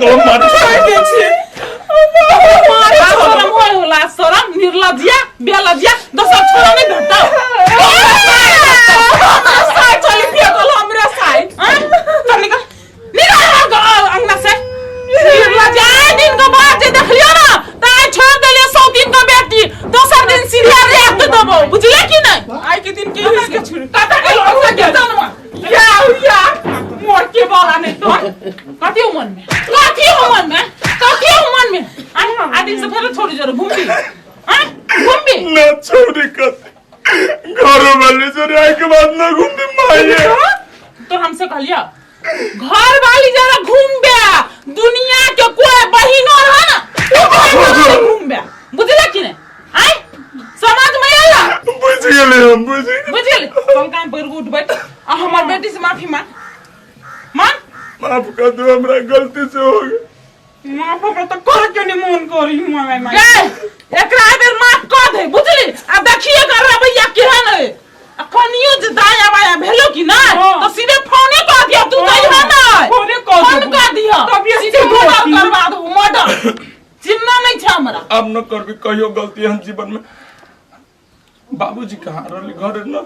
तो मार दे छी। मारे शरम होय होला, शरम, निर्लज्जिया, बेलज्जिया, दोसर छोरा नहीं भेटतौ। हमरा साइ चली फेकल, हमरे साइ। आँय? चल निकल, निकल हमर अंगना से। निर्लज्जिया, आइ दिन के बाद जे देखलियो ना, त आइ छोड़ देलियो 100 दिन के बेटी, दोसर दिन सीधे रेत देबो, बुझले कि नहीं? आइ के दिन के हिसके छुड़ कतऽ गेलो अंगना के जनवा? या या मोर के वाला नहीं तो कथी हो मन में, कथी हो मन में, कथी हो मन में? आइ आ दिन से फेर छोड़ी जरूर घूमबी, आँ घूमबी ना छोड़ी कत घर वाले से आए के बाद ना घूमबी माये। तो हमसे कहलिया घर वाली जरा घूमबे, दुनिया के कोई बहिनो रह ना घूमबे, बुझले कि नहीं? आय समझ में आला? बुझ गेली, हम बुझ गेली। बुझ गेली? हम काम पर उठ बैठ आ हमर बेटी से माफी मांग, मांग। माफ कर दो, हमरा गलती से हो गया। माफ हमरा तो कर के नहीं मन करी माय माय। गे एकरा बेर माफ कर दे, बुझली? आ देखिए कर रवैया केहन है, आ कनियो जे दाया बाया भेलो कि ना हाँ। तो सीधे फोने कर दिया तू। हाँ। तो इहा ना फोने कर फोन देबो। कर दिया, तबियत सीधे ठीक मर्डर होती। करवा दो, मर्डर। चिन्ह नहीं छै हमरा। अब न करबी कहियो गलती हम जीवन में। बाबूजी कहाँ रहली? घर न?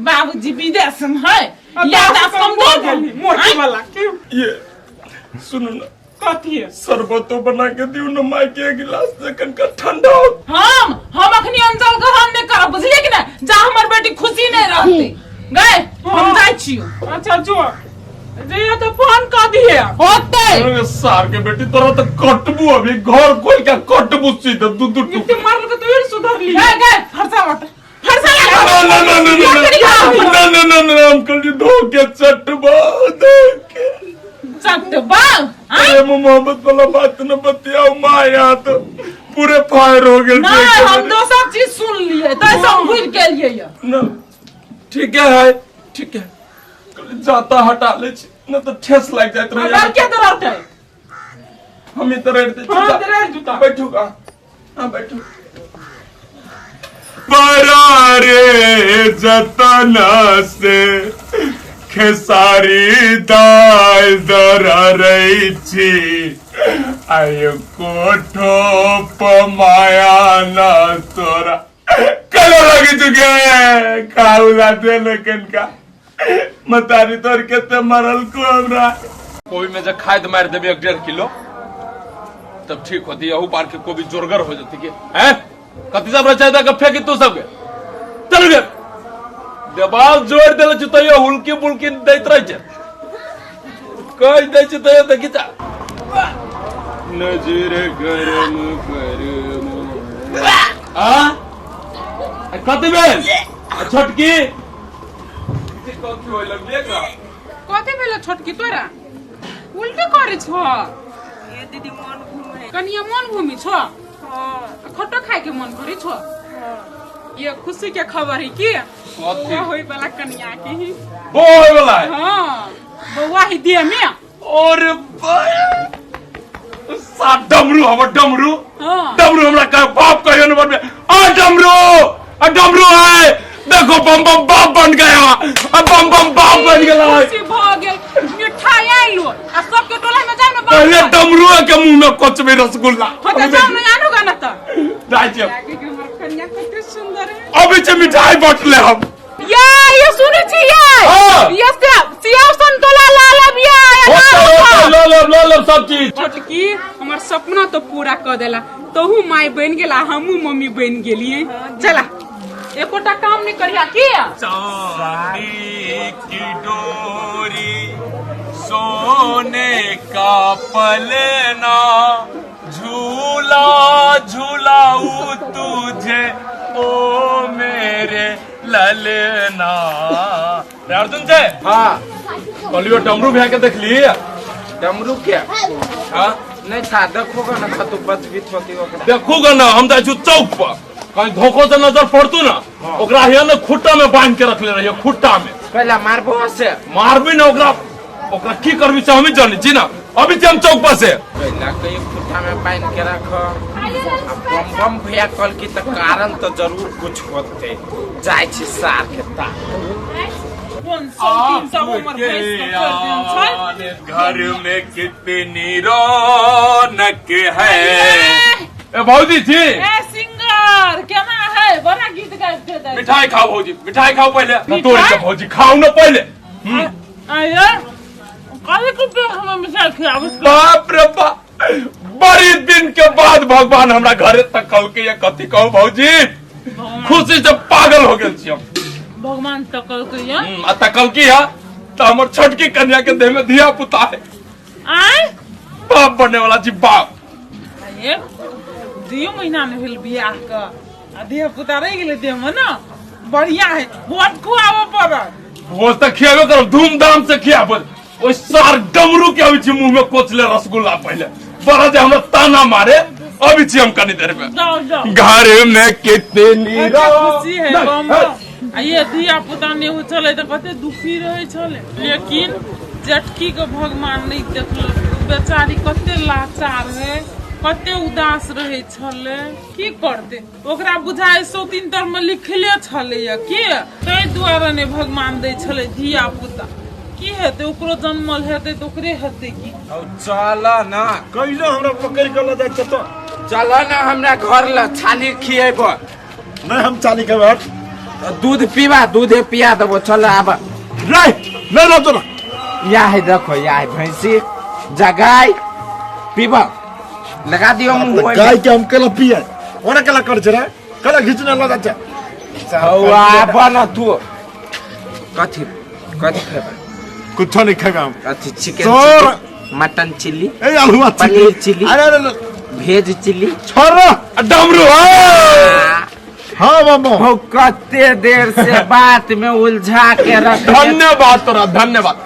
बाबूजी विदेश में है, याददाश्त कमजोर भेल। मोटी वाला के ये सुनू ना। कथी है? शरबतो बना के दियो ना माय के, एक गिलास से कनका ठंडा हो। हम अखनी अंजल ग्रहण नहीं करब, बुझलिए कि नहीं? जा हमर बेटी खुशी नहीं रहती गए, हम जाइ छियो। अच्छा जो जइया तो फोन कर दिए। होते। अरे सार के बेटी, तोरा तो कटबू अभी, घर खोल के कटबू सीधे दू दू इतने टुकड़ा। मारल के तो सुधर ली। गए गए, फरसा मत, फरसा लगा। ना ना ना ना ना ना ना ना ना, हम कल धो के चटबा धो के चटबा। अरे मोहब्बत वाला बात न बतियाओ माया, तो पूरे फायर हो गेल। नहीं, हम दोसर चीज सुन लिए तो सब भूल के लिए ये। ना ठीक है, ठीक है, जाता हटा ले छी न तो ठेस लग जात रहे। अगर के तो रहते हम इधर रह दे। हाँ, इधर रह जूता। बैठू का, हाँ बैठू। परारे जतना से खेसारी दाल दर छी आय कोठो पमाया न तोरा कलो लगी चुके खाऊ लाते लेकिन का मतारी तोर के ते मरल को हमरा। कोबी में जब खाद मार देबे 1-1.5 किलो तब ठीक होती, अहू पार के कोबी जोरगर हो जाती के हैं। कथी सब रचाय के फेंकी तू सबके, चल गे देवाल जोड़ देले छी तैयो हुलकी बुलकी दैत रहे छै, कहि दै छी तैयो देखी ता नजर गरम गरम। आ कथी भेल आ छोटकी? कथी होय लगली एकरा? कथी भेलो छोटकी, तोरा उल्टी करे छो? ये दीदी, मन घूमे। कनिया मन घूमी छो? हाँ। खट्टो खाए के मन करे छो? ये खुशी के खबर है कि कथी? बउआ होय वाला कनिया के ही। बउआ होय वाला है? हाँ, बउआ ही दिया में। अरे भाई सात डमरू हमर डमरू। हाँ। डमरू हमरा कहे बाप कहियो न बनबे। आ डमरू, आ डमरू है, देखो बम बम बाप बन गया, आ बम बम बाप बन गेला। खुशी भ गेल, मिठाई आइलो आ सबके टोला में जाओ ना बाप। पहले डमरू के मुंह में कोचबे रसगुल्ला। हाँ तो जाओ ना, आनो गाना तो जाइ छियै। लागे कि हमर कन्या कते सुंदर है। अभी छै मिठाई बांटले हम। या ये सुनै छी ये? हाँ। ये से सियाव संतोला ला लेब या होतै, होतै, लऽ लेब, लऽ लेब सब चीज। छोटकी हमर सपना तो पूरा कर देला, तोहू माय बन गेला, हमहू मम्मी बन गेलिए। चला एकोटा काम नहीं करिया की। चांदी की डोरी सोने का पलना झूला झूलाऊ तुझे ओ मेरे ललना। रे अर्जुन छै? हाँ। कहलियो डमरू भैया के देखली? डमरू के? हाँ। नहीं था, देखोगा ना था तू बचबित होती ओकरा। देखूगा ना, हम जाइ छी चौक पर, कहीं धोखो से नजर पड़तू ना। हाँ। ओकरा हिया ने खुट्टा में बांध के रखले रहियो, खुट्टा में। पहला मारबो से? मारबी ना ओकरा, ओकरा की करबी से हमी जानी छी ना। अभी छी हम चौक पर से। पहला कहीं खुट्टा में बांध के रख। आ बम बम भैया कल की तो कारण तो जरूर कुछ होते। जाइ छी सार के ता। कोन शौकीन सब हमर भैंस के छोड़ि देने छै आने घर में कितनी रौनक है। ए भौजी छी। ए सिंगर केना है, बड़ा गीत गाबि दे। मिठाई खाओ भौजी, मिठाई खाओ पहले। मिठाई? तोड़ के भौजी खाओ ना पहले। आये कथी के हमें मिठाई खियाबै? बाप रे बाप, बड़ी दिन के बाद भगवान हमरा घरे तक कहल के ये कथी कहू भौजी, खुशी से पागल हो गेल छी हम। भगवान तकल के ये आ तकल की है तो हमर छोटकी कन्या के देह में धिया पुता है। आय बाप बनने वाला छी बाप। ये दुइयो महीना में भेल बियाह के आ धिया पुता रहि गेलै देह में ना, बढ़िया है, बहुत खुआबऽ पड़त। भोज तऽ खियाबे करब, धूमधाम से खियाबे। ओहि सार डमरू के अबै छी मुंह में कोचले रसगुल्ला पहले, बड़ा जे हमरा ताना मारे। अबै छी हम कनी देर में। जाओ जाओ। घर में कितनी कते खुशी है नहीं, बम आ ये धिया पुता नहि होइ छलै तऽ कते दुखी रहै छलै, लेकिन जेठकी के भगवान नहि देखलक। बेचारी कते लाचार है, कते उदास रहै छलै। की करतै, ओकरा बुझाइ सौतीन तर मे लिखले छलैया के, ताहि दुआरे नहि भगवान दै छलै धिया पुता। की हेतै, ओकरो जन्मल हेतै तऽ ओकरे हेतै की। चल ना। कैला हमरा पकड़ के ल जाइ छ तो? चल ना हमरा घर ल, छाली खिएब। नहीं, हम चाली के बैठ। दूध पीबा, दूधे पिया देबो, चल आब। नहीं नहीं, रह ना। या है देखो, या है भैंसी जगाई पीबा, लगा दियो मुंह में। गाय के हम केला पिए ओना केला कर छै रे, केला घिचने ल जाइ छै। हौ आब न तू कथी कथी खेबा? कुछो नहीं खेबे हम। कथी चिकन? सर। Mutton chilli? ए आलुआ। पनीर चिल्ली? अरे अरे, भेज चिल्ली? छोड़। डमरू। हाँ मामा। हो कते देर से बात में उलझा के रख। धन्यवाद तोरा, धन्यवाद।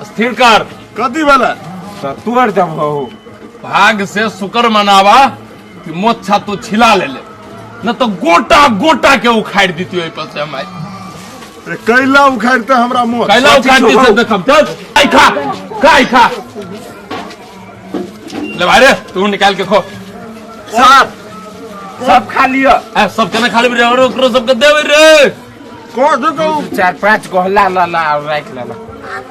स्थिर कर। कथी भेलै? तो तोड़ देबो। भाग से शुक्र मनावा कि मोछा तू छिला ले ले, न तो गोटा गोटा के उखाड़ दीती ओहि पर से हम आइ। अरे कैला उखाड़ते हमरा मोछ? कैला उखाड़ दी से देखब। चल आई खा, खा आई खा ले भाई रे, तू निकाल के खो। सब सब खा लियो। ए सब केना खा लेबी रे? और ओकरो सबके देबे रे। कथी के? चार पांच गो ला ला ला और राख ला ला।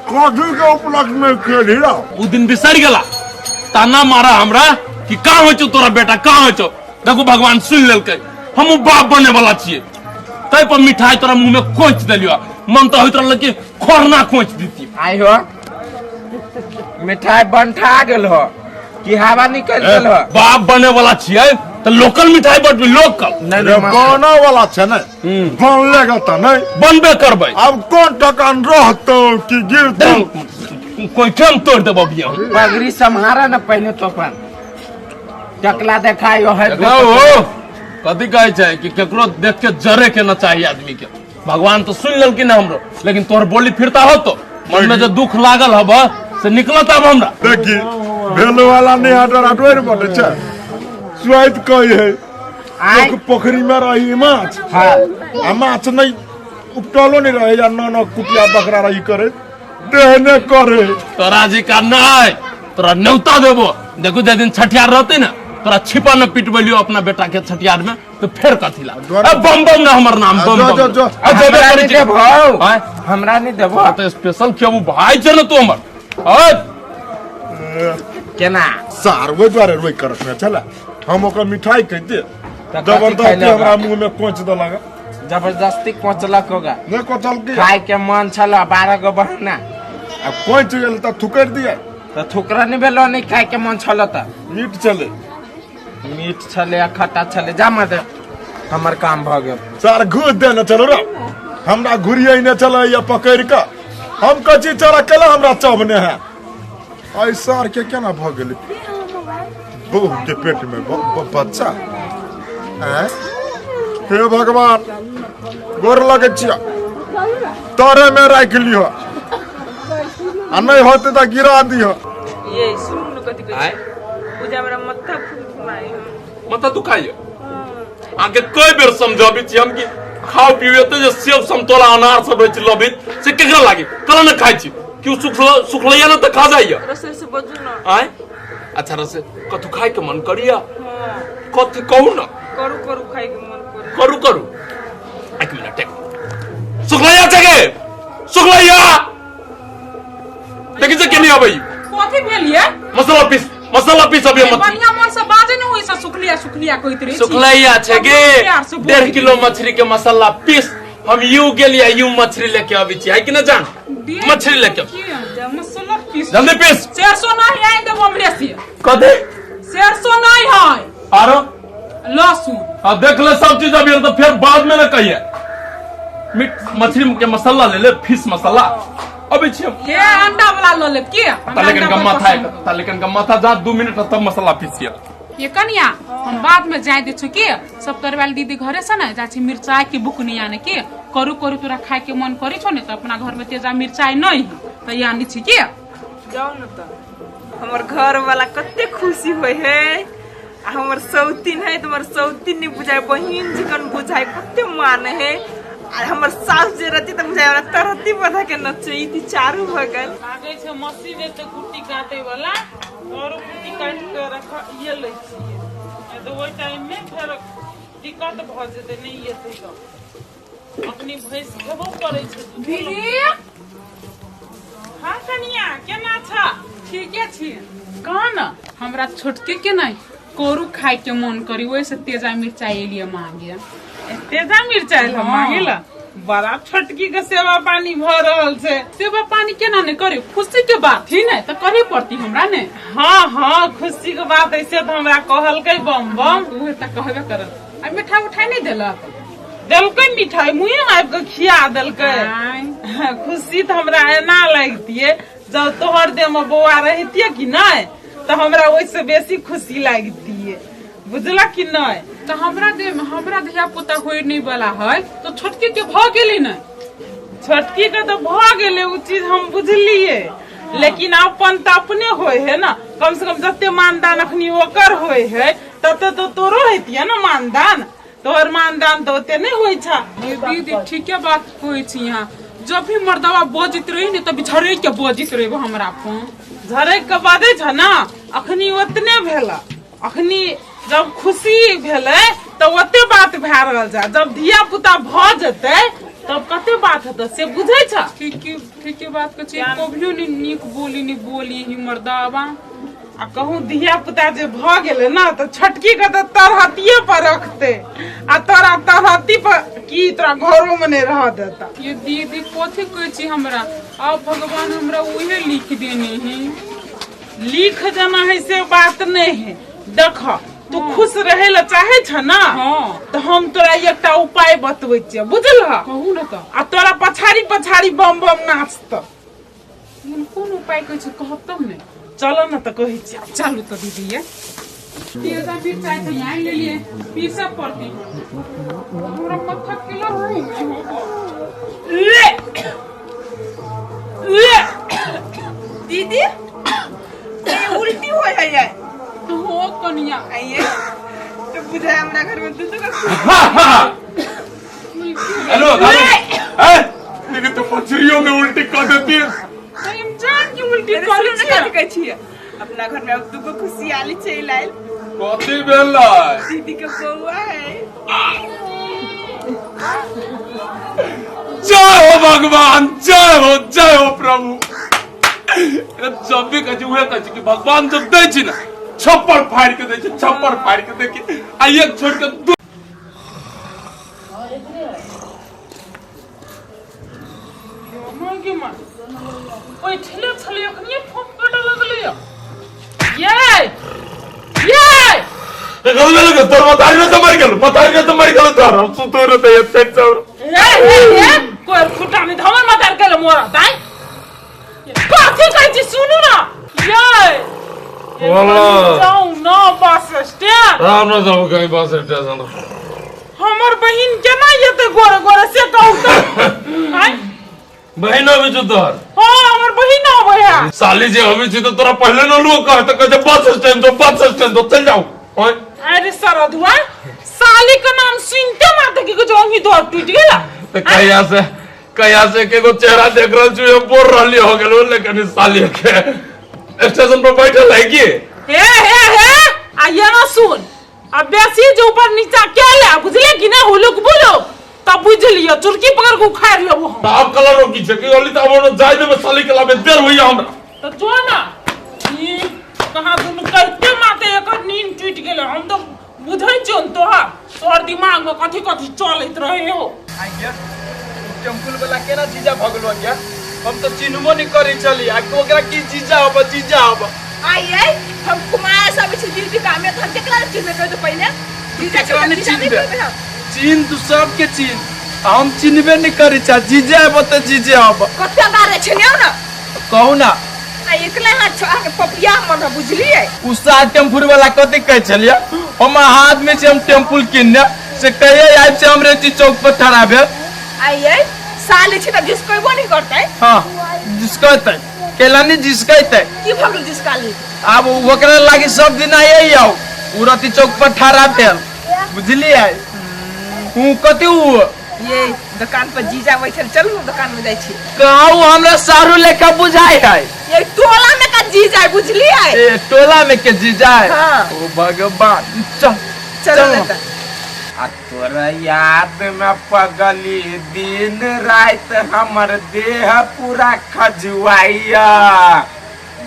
कथी के उपलक्ष्य में खेली रहो? उ दिन बिसर गेला, ताना मारा हमरा कि कहाँ होइ छौ तोरा बेटा, कहाँ होइ छौ। देखू भगवान सुन लेलकै, हमहूँ बाप बने वाला छियै। ताहि पर मिठाई तोरा मुंह में कोच देलियो, मन तऽ होइत रहल कि खोरना कोच दीती। आई हो मिठाई बंठा गेल हो कि हवा निकल गेल हो? बाप बने वाला छियै तऽ लोकल मिठाई बटबी, लोकल। नहीं रे नहीं, मस्त। बने वाला छै ने, बनलेगा तऽ नहीं। बनबे करबै। अब कोन टकान रहतौ कि गिरतौ? कोइठे हम तोड़ देबो बिया। पगड़ी सम्हारा न पहले तो अपन टकला देखायो है। देखो हो कथी कहै छै कि केकरो देख के जरे के न चाही आदमी के। भगवान तो सुन लेलखिन हमरो, लेकिन तोहर बोली फिरता हो तो मन में जो दुख लागल हब से निकलत अब हमरा। देखी भेलो वाला नहीं हटर हटवे ने बटे छै, स्वाद कही है। आय पोखरी में रही माछ। हाँ। आ माछ नहीं उपटलो नहीं रहे या नौ नौ कुटिया बकरा रही करे देहने करे। तोरा जी का नहीं, तोरा न्योता देबो। देखू जे दिन छठियार रहते ना, तोरा छिपा न पिटबेलियो अपना बेटा के छठियार में तो फेर कथी ला। ए, बम बम ना हमर नाम बम जो, बम। जो, जो। आ, जेबे हमरा करै नहीं छी। देबो। आय? हमरा नहीं देबो। तोरा तो स्पेशल खेबू भाई छै ने तू हमर। आय, केना? सार ओहि दुआरे रोइ करत ने छला, हम ओकर मिठाई खैते तऽ कथी जबरदस्ती खैलक? हमरा मुंह में कोच देलक। जबरदस्ती कोचलक होगा? नहि कोचल की? खाय के मन छल, 12 गो बहाना। आ कोच गेल तऽ थुकरि दिया। तऽ थुकरा नहीं भेलो, नहीं खाय के मन छल तऽ। मीट छलै। मीट छलै आ खट्टा छलै। जा मत, हमर काम भऽ गेल। सार घूस देने छलो रो, हमरा घुरिए ने छलै या पकड़ि कऽ। हम कहै छी चोरा केला हमरा चबने है। एहि सार के केना भऽ गेलै बहू के पेट में बच्चा? आँय? हे भगवान, गोर लगै छियै, तोरे में राखि लिह आ नहि होते तऽ गिरा दिह। ये सुन न, कथी कहै आय? छै पूजा, हमरा माथा खूब घुमाए। माथा दुखाइए अहाँके? कई बेर समझाबै छी हम कि खाउ पीबू एते जे सेब समतोला अनार सब रहै छै लबैत, से केकरा लागी? कला ने खाइ छी कि ओ सुखल सुखलैया ने तऽ खा जाइया। रसोई से बजू न। आय, अच्छा रसे कथू खाय के मन करिया? हाँ। कथी कहू न। करू करू खाय के मन करू। करू करू, एक मिनट एक। सुखलैया छै गे, सुखलैया देखी से केनी अबै कथी भेल ये मसाला पीस मसाला पीस अभी मत बढ़िया मन से बाजे ने ओइसे सुखलिया सुखलिया कहैत रहे छी। सुखलैया छै गे प्यार से बोल। 1.5 किलो मछली के मसाला पीस। हम you गेलियै, you मछली लेके अबै छी, है कि ना जान? डेढ़ मछली लेके किलो की? मसाला पीस। जल्दी पीस। 400 नहीं आइन देबो हमरे से। कथी? 400 नहीं है। आरो? लहसुन। हाँ, देख ले सब चीज अभी, तो फिर बाद में ना कहिए। मीट मछली के मसाला ले ले, फिश मसाला अभी छी हम। ये अंडा वाला ल लेब की? हमरा लेकिन अंडा का बड़ माथा पसंद है ता, लेकिन का माथा जा 2 मिनट तब मसाला पीसिए। ये कनिया, हम बाद में जाय दै छु की, सब करवाल दीदी घरे से ने जा छी मिरचाई के बुकनी आने की। करू करू तोरा खाए के मन करी छो ने त अपना घर में तेजा मिरचाई नहीं है त आनी छी की। जाउ न तऽ हमर घर वाला कते खुशी होइ है आ हमर सौतीन है तऽ हमर सौतीन नहीं बुझाय, बहिन जखन बुझाय, कते मान है। आ हमर सास जे रहती तऽ बुझाय हमरा तरहती बधा के नचैती चारू बगल। लागै छै मशीन एते कुट्टी काटे वाला, औरो कुट्टी काटि के रख ये लै छियै, नहि तऽ ओहि टाइम मे फेर दिक्कत भऽ जेतै, नहि एतै तऽ अपनी भैंस खेबो करै छै दूधो। दीदी। हँ कनिया, केना छ? ठीके छी। कह न। हमरा छोटके के नहीं करू खाए के मन करी, ओहि से तेजा मिरचाई एलिए मांगे। तेजा मिरचाइ लऽ? हाँ। मांगे ला? बड़ा छोटकी के सेवा पानी भऽ रहल छै। सेवा पानी केना नहीं करे, खुशी के बात ही नहीं तऽ करे पड़ती हमरा ने। हाँ हाँ, खुशी के बात ऐसे तऽ हमरा कहलकै बम बम। उहे तऽ कहबे करत। आ मिठाई उठाई नहीं देलक? देलकै मिठाई, मुँहे मे आबि कऽ खिया देलकै। आँय। खुशी तऽ हमरा एना लगतियै, जब तोहर देह मे बौआ रहितियै कि नहि, तऽ हमरा ओहिसँ बेसी खुशी लगतियै, बुझलक कि नहि? तऽ हमरा देह में हमरा धिया पुता होय नहीं वाला है तो छोटकी के भऽ गेली ने। छोटकी के तऽ भऽ गेलै, ओ चीज हम बुझलियै, लेकिन अपन तऽ अपने होइ है ने। कम से कम जते मानदान अखनी ओकर होइ है, तते तऽ तोरो हेतियै ने मानदान। तोहर मानदान तऽ ओते नहि होइ छ। ये दीदी, ठीके बात कहै छी यहाँ। जब भी मर्दवा बजैत रही ने तब झरैक के बजैत रही हमरा फोन। झरकि के बजै छ ने, अखनी ओतने भेल। अखनी जब खुशी भेलै तऽ ओते बात भए रहल छै, जब धिया पुता भऽ जेतै तब कते बात हेतै से बुझै छ? ठीके ठीके बात कहै छी। कभियो नहीं नीक बोली नहीं बोली ही मर्दवा। आ कहूँ धिया पुता जे भऽ गेलै ने तऽ छोटकी के तऽ तरहतिये पर रखतै आ तोरा तरहती पर की, तोरा घरो मे नहि रह देता। ये दीदी, कथी कहै छी हमरा? अब भगवान हमरा उहे लिख देने है। लिख देना है से बात नहीं है। देख, तू खुश रहे ला चाहे छ ना? हाँ। तऽ हम तोरा एकटा उपाय बतबै छियै, बुझलह? कहू ने तऽ। आ तोरा पछाड़ी पछाड़ी बम बम नाचत। लेकिन कोन उपाय कहै छी, कहब तब ने। चलो ने तऽ कहै छियै। चलू तऽ दीदी। ये तेजा मिरचाई तऽ यहाँ लेलिए, पीसऽ पड़ती। हमरा माथा केला। ले ले। दीदी, ये उल्टी होय है ये? हो कनिया। आइए तो बुझाय हमरा घर में दू दू का। हेलो, ए लेकिन तो मछलियों में उल्टी कर देती है। हम जान के उल्टी अरे करै सुनू ने, छियै। कथी कहै छियै, अपना घर में अब दूगो खुशियाली चलि आयल। कथी भेलै? दीदी के बौआ है। जय हो भगवान, जय हो, जय हो प्रभु। जब भी कहै छी उहे कहै छी कि भगवान जब दै छी ने, छप्पर फाड़ि के दै छै, छप्पर फाड़ि के देखी आ एक छोड़ के दू। माँ गे माँ, बैठले छलै अखनिये फोन कटऽ लगलै। ये ये। तोर मतारी ने तो मरि गेल, मतारी ने तो मरि गेल तोर। हम सुतो रहते एते चौर। हे हे हे, कोई फुटा नहीं हमर मतार के मोरा ताई। कथी कहै छी, सुनू ना ये। बोलो। जाउ न बस स्टैंड। राम न जाऊ कहीं बस स्टेशन। हमर बहिन केना एतै गोरे गोरे, से कहू तऽ? आँय? बहिन अबै छौ तोहर? हाँ, हमर बहिन अबै है। साली जे अबै छै तऽ तोरा पहिले न लोग कहते, कहै छै बस स्टैंड जो, बस स्टैंड जो, चल जाओ। ओए। अरे सरधुआ, साली के नाम सुनते माते की कुछ अंगी धर टूट गेला। तऽ कहिया से के एगो चेहरा देख रहल छी, बोर रहली हो गेलो, लेकिन ई साली के स्टेशन पर बैठल है की? हे हे हे, आ ये ना सुन, आ बेसी जे ऊपर नीचा के ले, बुझले कि ना, हुलुक बुलुक तब बुझ लियो चुरकी पकड़ के उखाड़ लेबो हम। तऽ आब कला रोकी छै कि ओली तऽ आब हमरा जाय देबै साली के लाबे देर होइया हमरा। तऽ जो ना ई कहाँ दुनू कहिते माते एकर नींद टूटि गेलै। हम तऽ बुझै छियौ ने तोहर तोहर दिमाग में कथी कथी चलैत रहे हो। आज्ञा टेम्पुल वाला केना जीजा भऽ गेलो आज्ञा? हम तऽ चिन्हबो नहि करै छली आ ओकरा की जीजा हब जीजा हब। आइए हम कुमार सब छी दीदी कामे तऽ हम केकरा चिन्हबे करते पहिले? जीजा केकरा नहि जीजा नहीं चिन्हबे? करबे हम। चिन्ह तू सबके चिन्ह, आ हम चिन्हबे नहि करै छी। आ जीजे हब तऽ जीजे हब। कते बारे छै ने ना? कहू ना। आ एकला हाथ छो अहाँके पपिया मन है बुझलिए। उ सार टेम्पुल वाला कथी कहै छलियै? हम हाथ में से हम टेम्पुल किनने से कहिए आबि से हम रेती चौक पर ठड़ा भेल। आइए साले छी तऽ जिसकैबो नहीं करतै। हाँ जिसकैतै केला नहीं जिसकैतै। की भऽ गेल जिसकाली? आब ओकरा लागी सब दिन आइए आउ उ रति चौक पर ठड़ा भेल बुझलियै। उ कथी उ ये दुकान पर जीजा बैठल, चलू हम दुकान में जाइ छी। कहू हमरा सारू लेखा बुझाइ है। ये टोला में का जीजा है बुझलियै? ए टोला में के जीजा है? हाँ। ओ भगवान चल चलो चलो। ना तऽ। आ तोरा याद में पगली दिन रात हमर देह पूरा खजुआइया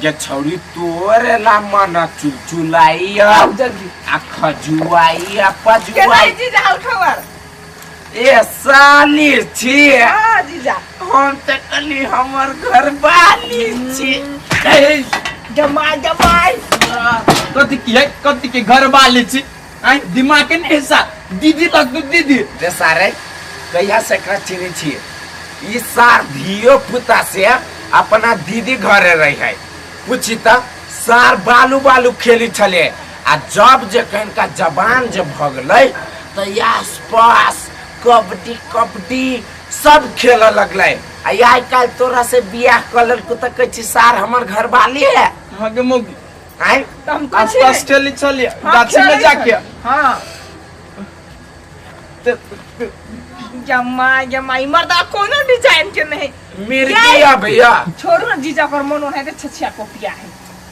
जे छौरी तोरे ला मन चुलचुलाइया। आउ जल्दी। आ खजुआइया केना पजुआइया। जीजा उठवर? ए साली छी। हाँ जीजा। हम तऽ कली हमर घर बाली छी। जमाई जमाई कथी की है कथी के घर वाली छी? आइ दिमाग के नहीं हिस्सा दीदी लगतौ दीदी। रे सारे कहिया से एकरा चिन्है छियै? ई सार धियो पुता से अपना दीदी घरे रही है। पूछी तऽ सार बालू बालू खेली छले आ जब जे कनिका जवान जे भऽ गेलै तऽ आस पास कबड्डी कबड्डी सब खेलऽ लगलै। आ आइ काल्हि तोरा से बियाह कऽ लेलकौ तऽ कहै छी सार हमर घरवाली है। हाँ गे मौगी। आँय? तऽ हम कहै आस छी पास खेली छलियै हाँ, गाछी में खेलै जाके। हाँ जमाई जमाई मर्दा कोनो डिजाइन के नहीं। मिर्गी है भैया। छोड़ू ना जीजा कर मन ओनाहिते छछिया पपिया है।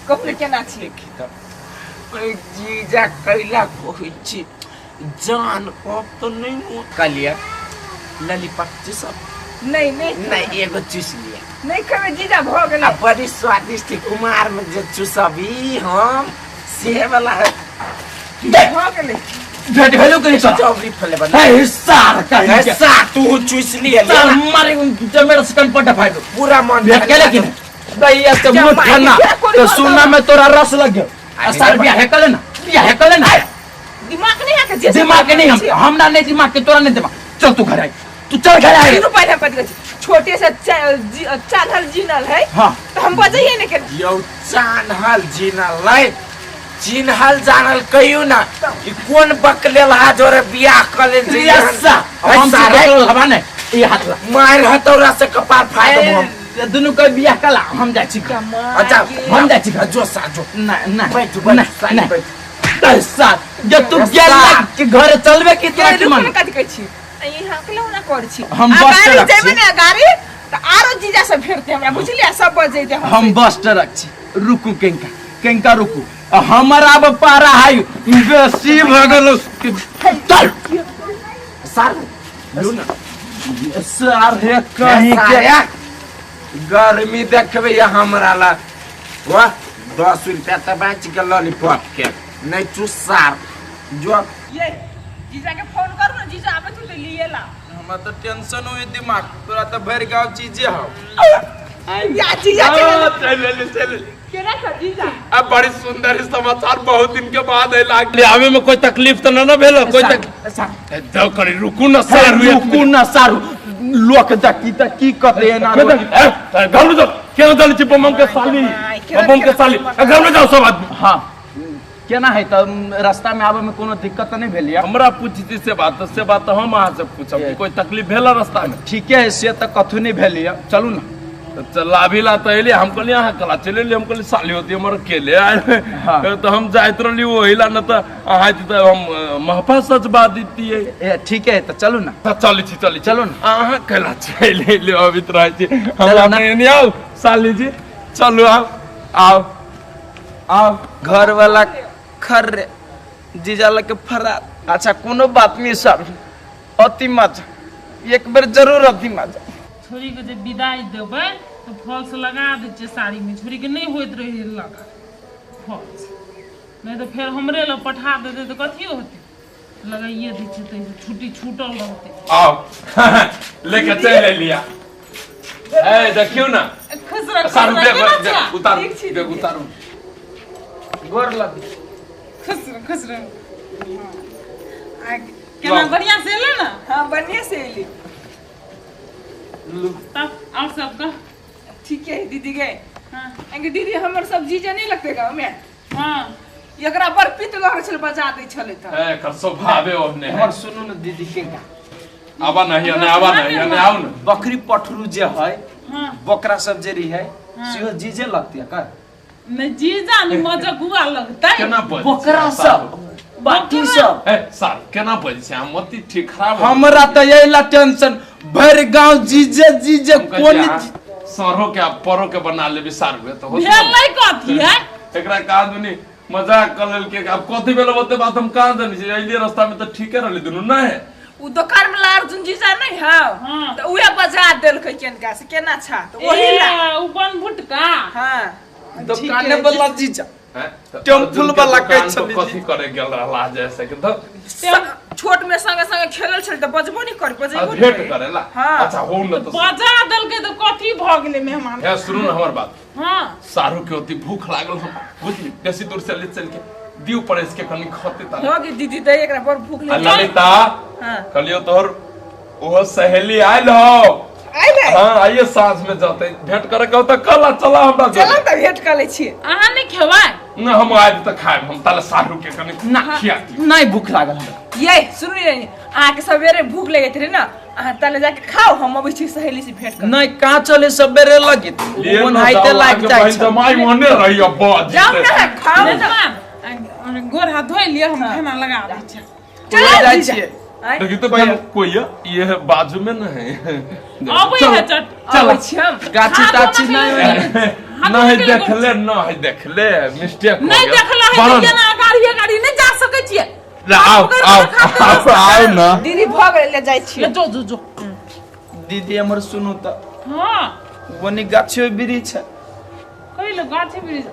कहू ने केना छी? जीजा कैला कहै छी जान कब तो नहीं मुँह कहलिए ललीपॉप चूसब? नहीं नहीं। नहीं एगो चूस लिया। नहीं खेबै जीजा भऽ गेलै। आ बड़ी स्वादिष्ट कुमार में जे चूसबी हम से वाला है। भऽ गेलै। भेट भेलो कहीं तो स्ट्रॉबेरी फ्लेवर। हे सार कहीं के। ऐसा तू चूस लिए सार मारे जमेर से कन पटा फाड़ दो। पूरा मन भेट गेलै कि नहीं? दैया से मुँह जमाई ठन्ना के कोई तो बात सुनना में तोरा रस लग गयो। आ सार बियाह है कले ना बियाह है कले ना। दिमाग नहीं है के जे दिमाग के नहीं हम हमरा नहीं दिमाग के तोरा नहीं दिमाग। चल तू घर आई तू चल घर आई। सुनू पहिले हम कथी कहै छी? छोटे से चानल जिनल है। हाँ। तो हम बजैये ने के। यौ चानल जिनल है चिन्हल जानल कहियो ना ई कोन बकलेल हा जोरे बियाह कऽ लेल जे यस्सा, हम ऐसा रे। बकलेल हवा ने ई हाथ ला। मारि हथौड़ा से कपार फाड़ देबो हम। ए, दुनू के बियाह कला हम जाइ छी घर। अच्छा हम जाइ छी घर। जो सा जो। ना ना बैठ बैठ ना साली ना। बैठ। ऐसा जे तू गेला के घर चलबे की तोरा की रुकू मन? ने कथी कहै छी? ई हाँ के लौना करै छी। हम आ बस गाड़ी ट्रक जेबै छी। ने गाड़ी तऽ आरो जीजा सब भेटतै हमरा बुझलियै सब बजेतै हम बस ट्रक छी। रुकू केंका केंका रुकू हमर आब पारा है बेसी भऽ गेल। चल सारू लू ना। सार हे कहीं के साया, गर्मी देखबै या हमरा ला वाह 10 रुपया तऽ बाँचि गेल लॉलीपॉप के नहीं चूस सार जो। ये जीजा के फोन करू ने जीजा आबै तू तऽ लिए ला। हमरा तऽ टेंशन होई दिमाग तोरा तऽ भरि गाँव चीजे हौ। या जीजा हाँ, चल चल चल केना छ जीजा? अब बड़ी सुंदर समाचार बहुत दिन के बाद आयल। आवे में कोई तकलीफ तो न ना भेल? कोई तकलीफ दो करी रुकू ना सारू रुकू ना सारू लोक देखी तऽ की कहतै एना घर में जाओ केना चलै छी बम के साली बम के साली घर में जाओ सब आदमी। हाँ केना है तऽ रास्ता में आबे में कोनो दिक्कत तऽ नहीं भेल या? हमरा पूछती से बात से बात हम अहाँ से पूछब कि कोई तकलीफ भेल रास्ता में? ठीके है से तऽ कथू नहीं भेल या। चलू ना। चलाभी ला तो एलियै हम कहलियै अहाँ कला चलि एलियै हम कहलियै साली होती हमर अकेले आयल। हाँ। तो हम जाइत रहली ओहि ला न तऽ अहाँ तऽ हम महफा सजबा दितियै। ए ठीक है तऽ चलू ना। तऽ चलै छी चलै चलू ना। अहाँ कला चलि एलियै अबैत रहै छी चलू हमरा ना। एने आउ साली जी चलू आउ आउ आउ। घर वाला खर्रे जीजा लग के फरार। अच्छा कोनो बात नहीं सर अति मत एक बेर जरूर अथी मजा। छोरीके जे विदाई देबै तऽ फॉल्स लगा दै छियै साड़ीमे, छोरीके नहि होइत रहै लगा फॉल्स, नहि तऽ फेर हमरे लग पठा देतै तऽ कथी होतै। लगाइए दै छियै ताहिसँ छुट्टी छूटल रहतै। आओ लेके चलि एलिया। ए देखियौ ने। खुश रह, खुश सारू रह, बैग केना बैग छियै? उतारू, बैग उतारू। गोर लग। खुश रह, खुश रह। आ केना बढ़िया से एलै ने? हाँ, बढ़िया से एली। तब और सब कह। ठीक है दीदी गे। हाँ। अंगे दीदी, हमर सब जीजा नहीं लगते गाँव में? हाँ। एकरा बड़ पित्त लगै छल, बजा दै छलै तऽ। ए, एकर स्वभावे ओहने है। हमर सुनू ने दीदी के का। आबा नहीं, ने आबा नहीं, ने आओ ने। बकरी पठरू जे है, हाँ। बकरा सब जे रही है, सेहो जीजे लगती है का? नहीं जीजा नहीं, मजगुआ लगतै। केना बजै छै? बकरा सब बाटी सब। ए सार केना बजै छै? हम मति ठीक खराब हो। हमरा तऽ यही ला टेंशन, भरि गांव जीजे जीजे। हम कहै कोन छियै, अहाँ सरो के आ परो के बना लेबी सारू तो होत। भेल नहीं कथी है? एकरा कहाँ दुनी मजाक कर लेलकै, आब कथी भेल ओते बात हम कहाँ जानै छी। अइलियै रास्ता में तऽ ठीके रहलै दुनू नहि। उ दोकान में अर्जुन जीजा नहीं है? हाँ। तो उहे बजा देलकै केनका से केना छा तऽ ओही ला। ए, उ बनभुटका। हाँ। दुकाने वाला जीजा। हैं? तऽ टेम्पुल अर्जुन के वाला कहै दुकान पर छली कथी जी। करे गेल रहला जैसे कि तऽ छोट में संगे संगे खेलल छल तऽ बजबो नहीं कर, बजेबो नहीं भेंट करे। करेला? हाँ। अच्छा हो न तऽ बजा देलकै तऽ कथी भऽ गेलै मेहमान? हे सुनू ने हमर बात। हाँ। सारू के ओती भूख लागल हम बुझली, बेसी दूर से ले चल के दियो परेस के कनी खते ता। हो गे दीदी, तऽ एकरा बड़ भूख आ लागि। ललिता। हाँ। कहलियो तोहर ओहो सहेली आयल हो? आइले। हाँ, आइए साँझ में जते भेंट करे के हो तऽ कल चला हमरा चलो जोरे। तऽ भेंट कर लै छी। अहाँ नहि खेबै? न, हम आबि तऽ खायब, हम ताले सारू के कनी ना। खिया दियौ। नहीं भूख लागल हमरा। ये सुनू ने, अहाँके सवेरे भूख लगैत रहे ने, अहाँ ताले जाके खाओ, हम अबै छी सहेली से भेंट कर। नहीं, कहाँ चले सबेरे लगे लिए न ओनाहिते जाउ, लागि अहाँके जाइ बहिन छै। जमाइ ओहने रहैया बज जाउ ने, खाओ ने। मेहमान, गोर हाथ धोइ लिअ, हम खाना लगा दै छी। चलो जाइ जीजा। छियै। आँय? देखी तो बहन कोई है ये है बाजू में न है। अबै है चट। अबै छी हम। गाछी हाथ ताछी धोना नहीं के होय। हाथ नहीं धोना के देखले, नहीं देखले, मिस्टेक हो नहीं गया। देखला है बरन, तऽ केना गाड़ी गाड़ी नहीं जा सकै छियै। ले आओ आओ आओ आओ ना। दीदी भऽ गेलै, ले जाइ छी। ले जो जो जो। दीदी हमर सुनू तऽ। हाँ। ओनी गाछी वृक्ष है। कहिलो गाछी वृक्ष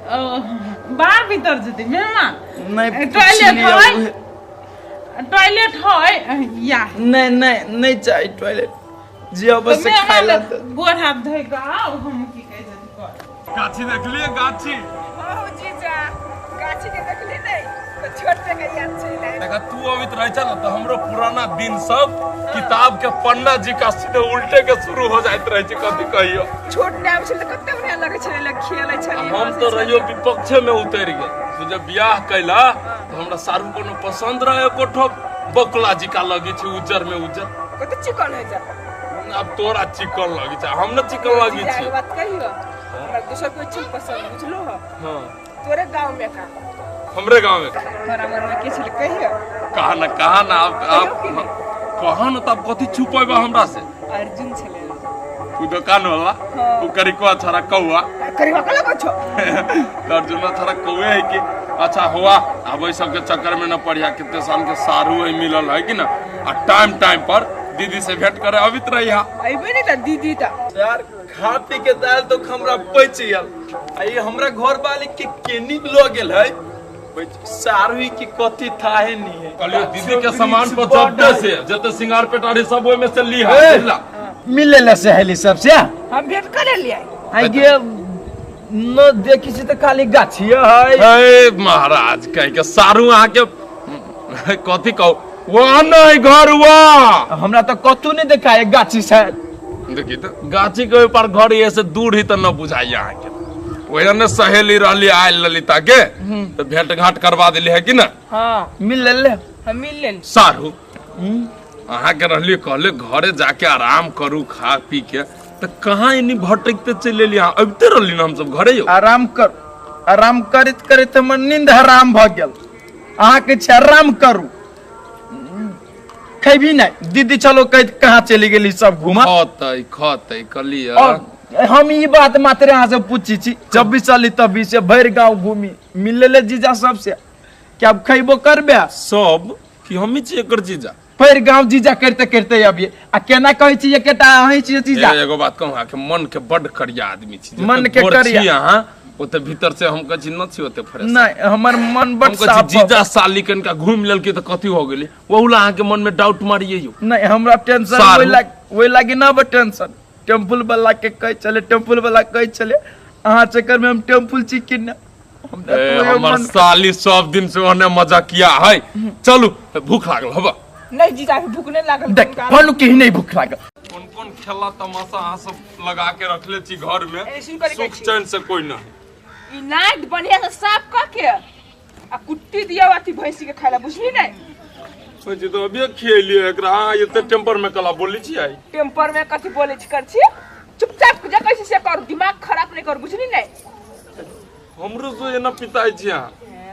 बाहर भीतर जेतै मेहमान? नहीं। ए, पूछ टॉयलेट लिअ। है? उहे। टॉयलेट है या? नहीं नहीं, नहीं चाहिए टॉयलेट जे अवश्य खाय ला मेहमान तऽ। गोर हाथ धोइ कऽ आउ, हम की कहै छै कर। गाछी देखलिए गाछी? हँ जीजा, गाछी के देखली नहि तऽ छोट पे के याद चलि आयल। देखा, तू अबित रहे छ न तऽ हमरो पुराना दिन सब किताब के पन्ना जी का सीधे उल्टे के शुरू हो जाइत रहे छै, कथी कहियो। छोट मे आबै छलै तऽ कते बढ़िया लगै छलै, लग खेलै आ छलियै। हम हँसै तऽ रहियो छलियै। विपक्षे में उतरि गेल। तू जब बियाह कैला तऽ हमरा सारू कोनो पसंद रहे एको ठो बकुला जी का लगी छै उज्जर में उज्जर। कते चिकन होइ जा। आब तोरा चिकन लगी छै, हम न चिकन लगी जीजा, छी। एगो बात कहियो, हमरा दोसर कोई चीज पसंद बुझलो हो? हाँ। तोरे गाँव में का। हमरे गाँव में? तोरा मन में के छलै कहियो। कहा ना, कहा ना आप। कहियो कि आप कहा ना, तब कथी छुपेबा हमरा से? अर्जुन छलै। उ दुकान वाला? हाँ। उ करिकवा छड़ा कौआ? करिवा कला को छो। तो अर्जुन छड़ा कौए है कि? अच्छा हुआ, अब ओहि सबके चक्कर में न पड़िया। कितने साल के सारू है मिलल है कि ना, आ टाइम टाइम पर दीदी से भेंट करे अबित रही हा। अइबे नहि तऽ दीदी तऽ। यार, खा पी के दाल तो हमरा पच गेल, आ ये हमरा घर वाले के केनी ल गेल है सारू की कथी थाहे नहीं है। कहलियो दीदी के सामान पर जबते से जते सिंगार पेटारी सब ओहि में से ली है। ए! बुझला? मिले ला सहेली सबसे? हम भेंट कर लेलियै। आई गे न देखी छी तऽ खाली गाछिए है। हे महाराज, कह के सारू अहाँ के कथी कहू, वहाँ नहीं घर हुआ। हमरा तऽ कतौ नहीं देखाय गाछी से। देखी तऽ गाछी के ओहि पर घर ये से दूर ही तऽ न बुझाइए अहाँके। ओहि ने सहेली रहली आयल ललिता के तऽ भेंट घाट करवा देली है कि ना? हाँ। मिल ले। हम मिल लेली। सारू अहाँके रहली, कहले घरे जाके आराम करू खा पी के, तऽ कहाँ एनी भटकते चलि एली अहाँ? अबिते रहली ने हमसब घरे यौ। आराम कर, आराम करैत करैत हमर नींद हराम भऽ गेल। अहाँके छै आराम करू, खैबी नहीं। दीदी चलो कहैत कहाँ चलि गेली सब घूमऽ? खतै खतै कहलियै। और हम ई बात मात्र अहाँ से पूछी छी, जब भी चली तभी से भरि गाँव घूमी मिले ले जीजा सबसे कि अब खैबो करबे? सब कि हमही छी एकर जीजा। पैर गांव जीजा करते करते अबिए आ केना कहै छी एकेटा अहीं छी जीजा। एगो बात कहूँ, अहाँके मन के बड करिया आदमी छी। जते मन के गोर छी करिया। अहाँ ओते भीतर से हम कहै छी न छी ओते फ्रेश। नहीं, हमर मन बड हम कहै साफ छी जीजा साली कनिका घूमि लेलकै तऽ कथी हो गेलै, ओहू ला अहाँके मन में डाउट मारिए यौ। नहीं, हमरा टेंशन सारू। ओहि लाग ओहि लागी ना बा टेंशन। टेम्पुल वाला के कहै छलै, टेम्पुल वाला कहै छलै अहाँ चक्कर में हम टेम्पुल छी कि ना। हमरा ए, तो ओहे हमर मन साली सब दिन से ओहने मजा किया है। चलू, भूख लागल हबा। नहीं जीजा के भूख नहीं लागल। देख फलू के ही नहीं भूख लागल। कोन कोन खेला तमाशा अहाँ सब लगा के रखले छी घर में, ए, शुरू करी सुख छी। चैन से कोई नहीं। ई नाक बढ़िया से साफ क के आ कुट्टी दिया अथी भैंसी के खाए ला, बुझली नहीं? सोची तो अभी खेलिए एकरा, अहाँ एते टेम्पर में कला बोली छी आई। टेम्पर में कथी बोले छी कर छी, चुपचाप जे कैसे से कर, दिमाग खराब नहीं कर, बुझली नहीं? हमरो से एना पिताई छी अहाँ।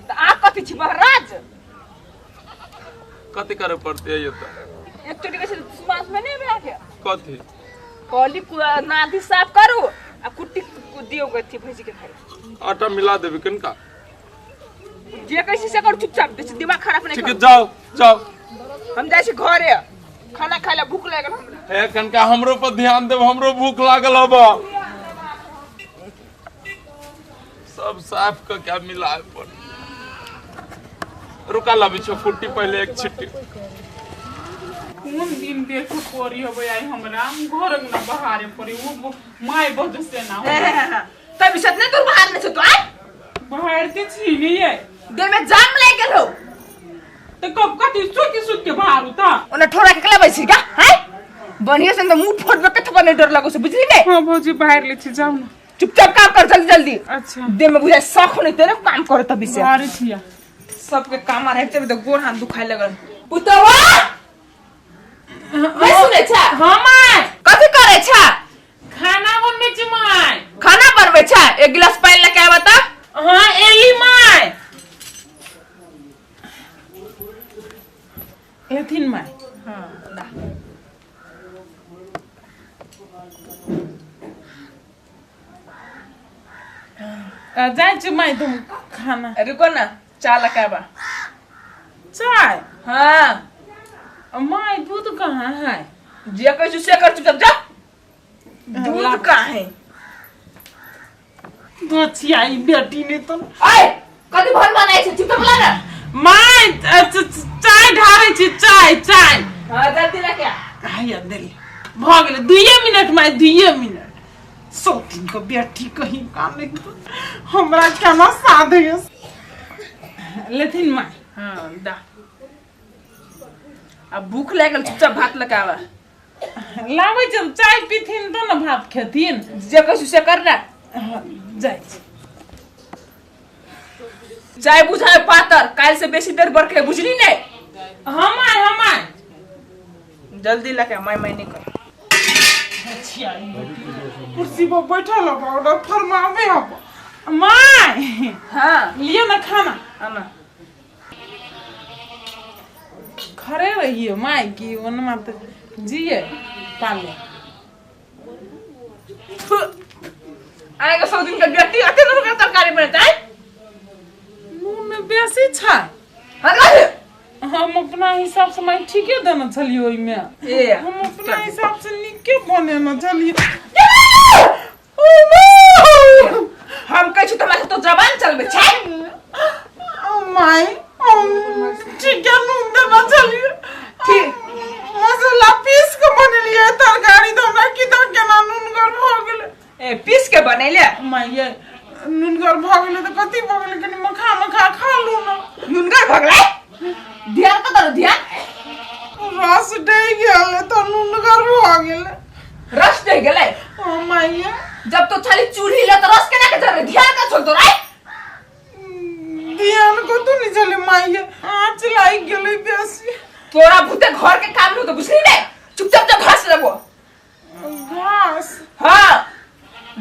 त आ कथी छी महाराज? कथी करे पड़ते है ये तो? एक चोटी कैसे सुमास में नहीं आके कथी? कहली नादी साफ करू आ कुट्टी दियो गथी भैंसी के खाए। आटा मिला देबे कनका। जे कैसे से करू चुपचाप, दिमाग खराब नहीं ठीक है, करू। जाओ जाओ। हम जाइ छी घरे खाना खाए ला, भूख लागल हमरा। हे कनका हमरो पर ध्यान देब, हमरो भूख लागल हब। सब साफ क क्या मिलाए पर रुका लाबी छो कुट्टी पहले एक छिट्टी। कोन दिन देखो पड़ी होबे आई हमरा घर अंगना बहारे पड़ी, वो my बज से ना हो। तब इस नहीं तोर बाहर नहीं छो तो आय बहारते छी नहीं है। देह में जाम लाग गेल हो। तो कब कथी सुति सुति के बाहर उता ओना ठोरा के कला बैसी का हैं बढ़िया से मुंह फोड़बे के थपा नहीं डर लागो से, बुझली नहीं? हां भौजी बाहर ले छी, जाऊ ना। चुपचाप काम कर जल्दी जल्दी। अच्छा। देह में बुझाय शौक नहीं तेरे काम करे तभी से। बाहर छिया। सबके काम आ रहते तो गोड़ हाथ दुखाए लगल। पुतवा नहीं सुने छा? हां my. कथी करे छा? खाना बनबे छी my. खाना बनबे छा? एक गिलास पानी लेके आबा त। हां एली my. एथिन my. हां दा। जाइ छी my तुम खाना। रुको ना, चाय लेके आबा। चाय? हाँ। My दूध कहाँ है? जे कहै छी से कर, चुपचाप जा। दूध कहाँ है? दोछिया ई बेटी ने तो। ऐ कथी भन बनाइ छै, चुपचाप ला ना। My चाय ढारै छी, चाय चाय। हाँ जल्दी लेके आ। हैया देली, भऽ गेलै 2 मिनट my, 2 minute. सौतीन के बेटी कहीं का नहीं तो हमरा केना साधे लेथिन my. हाँ दा। अब भूख लागल, चुपचाप भात लेके आबा। लाबै छै, चाय पीथिन तो ना भात खेथिन। जे कहै छी से कर ना। हाँ, जाइ छी। चाय बुझाय पातर, काल्हि से बेसी देर बरखे, बुझली नहीं? हम आए, हम आए। जल्दी लेके आ, my my नहीं कर। कुर्सी पर बैठल हब, ऑर्डर फरमाबे हब। My. हाँ। लियो ना खाना। आना। खड़े रहिए my की ओनमा तो जिए पाले। आएगा 100 दिन का बेटी आते ना रुका तरकारी बनाता है। नून में बेसी छा। हाँ, रहे। हम अपना हिसाब से my ठीके देने छलियै ओहिमे। ए। हम अपना हिसाब से नीके बनेने छलियै। हम कहै छी तोरा तो जबान चलबै छै। ओ my, हम ठीके नून देने छलियै। ठीक। मसाला पीस के बनेलियै तरकारी, तऽ हमरा की तऽ केना नूनगर भऽ गेलै। ए पीस के बनेले? My ये नूनगर भऽ गेलै तऽ कथी भऽ गेलै, कनि मखा मखा खा लू ना। नूनगर भऽ गेलै? ध्यान कतऽ रौ, ध्यान? रस डहि गेलै तऽ नूनगर भऽ गेलै। रस डहि गेलै? ओ my ये। जब तो छाली चूल्ही ले तऽ रस केना के जरलै, ध्यान कहाँ छल तोरा? ध्यान कतौ नहि छलै my ये, आँच लागि गेलै बेसी। तोरा भूते घर के काम नहि होतौ, बुझली ने? चुपचाप जा घास लेबो। घास? हाँ,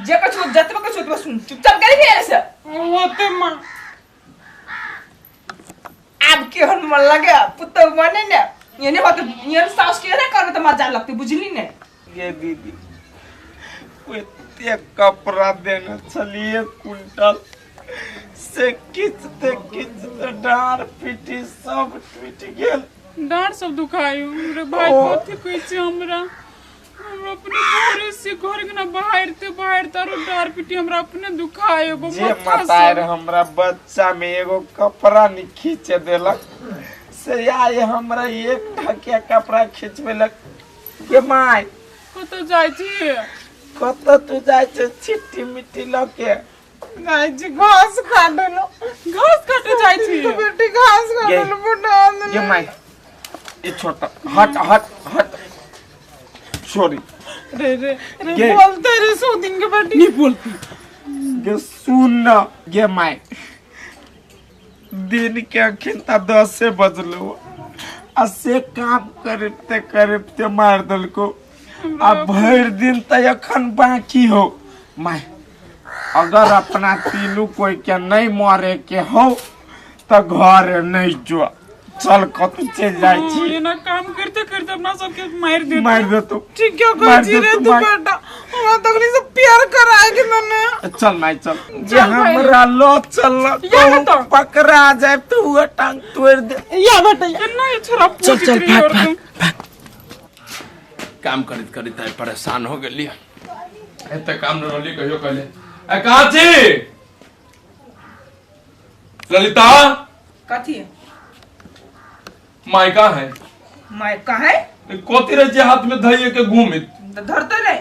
जे कछु जतबे कछु ओतबे सुन, चुपचाप गेली ने से। होते माँ। आब केहन मन लगे पुतहु बने ने, एने होते एहन साउस के ने करबे तऽ मजा लगतै, बुझली ने? ये दीदी एते कपड़ा देने छलिए कुंटल से खींचते खींचते डाँड़ पीटी सब टूटि गेल। डाँर सब दुखायो रे भाई। कथी कहै छै हमरा? हमरा अपने घरे से घर के ना बाहरते बाहरते आरो डाँर पिटी हमरा अपने दुखायो। जे मतार हमरा बच्चा में एगो कपड़ा नहीं खींचे देलक से आइ हमरा एक ढकिया कपड़ा खींचबेलक के माय। कतऽ जाइ छी? कतऽ तू जाइ छै छिट्टी मिट्टी लऽ के? जाइ छी घास काटे लो। घास काटे जाइ छी? बेटी घास काटे लो बुढ़ा। ये माय, ये छोटा हट हट हट, सॉरी। रे रे रे। गे। बोलते रे सौ दिन के बेटी नहीं बोलती। गे सुन न गे माय, दिन के अखन त 10 बजलो आ से काम करते करते मार देलको, आ भरि दिन त अखन बाकी हो। माय, अगर अपना तीनू कोई के नहीं मरे के हो त घर नहीं जो, चल कतौ चलि जाइ छी। एना काम करते करते अपना सबके मारि देते। मारि देतो। ठीक है। मार कहै छी रे देतो तू मार। बेटा हमरा तखनी से प्यार कराए के नने। चल माय चल, जे चल भाई। हमरा लो चल। या ना तो। पकड़ा जाए तो हुआ टांग तोड़ दे। या बेटा या। केना ये छोरा चल, पूछैत चल, रही भाग, और तुम। काम करैत करैत आइ परेशान हो गेली। एते काम न रहली कहियो कहले। ए कहाँ छी ललिता? कथी? माय कहाँ है? माय कहाँ है? कथी रहे छै हाथ में धइए के घूमित? तऽ धरते रे।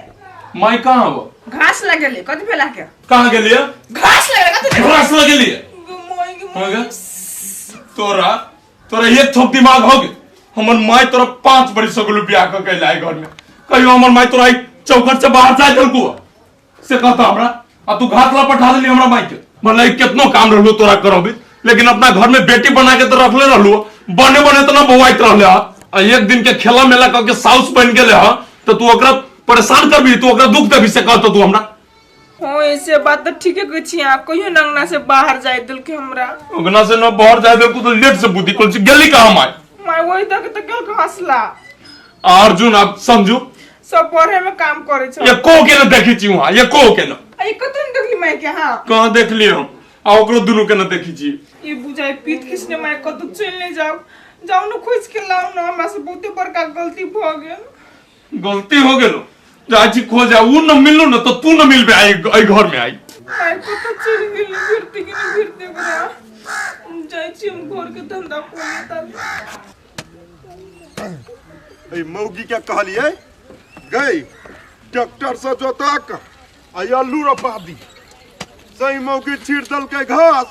माय कहाँ हो? घास लगेले। कथी भेला के? कहाँ गेलिए? घास लगेले कथी भेला? घास लगेलिए। मोय गे। हो गया तोरा, तोरा एक थोप दिमाग हो गेल। हमर माय तोरा 5 बरिस हो गेलो बियाह कऽ के आइ घर में, कहियो हमर माय तोरा आई चौखट से बाहर जाय देलकू से कहता हमरा, आ तू घास ला पठा देली हमरा माय के। मतलब कितनो काम रहलो तोरा करबी, लेकिन अपना घर में बेटी बना के तो रखले रहलू, बने बने तो ना बौआइत रहले हा। आ एक दिन के खेला मेला कऽ के साउस बन गेले हा तो तू ओकरा परेशान करबी, तू ओकरा दुख देबी से कहता तू हमरा? हाँ, ऐसे बात तो ठीके कहै छी अहाँ। कहियो नंगना से बाहर जाय देलकै हमरा? अंगना से न बाहर जाय देलकू तो लेट से बुद्धि कुल गेली कहाँ माय? माय वही तक तऽ गेल घास ला। अर्जुन अब समझू। सब पढ़े में काम करे छै। एको के न देखी छी वहाँ, एको के न। आ ई कतौ ने देखली माय के? हाँ। कहाँ देखलिए हम? आ ओकरो दुनू के न देखी छी। ई बुझाइ पीत खिसने माय कतौ चलि नहि जाउ, जाउ ने खोजि के लाउ ने, हमरा से बहुते बड़का गलती भऽ गेल। गलती हो गेलो, जाइ छी खोज, आ उ न मिललू न तो तू न मिलबे आई एहि घर में आई। माय कतौ चलि गेली, फिरते कि नहि फिरते ओकरा। जाइ छी हम घर के धंधा कोने ताले। एहि मौगी के कहलियै गई ट्रैक्टर से जोतक आ आलू रोपा दी, सही मौगी छीट देलकै घास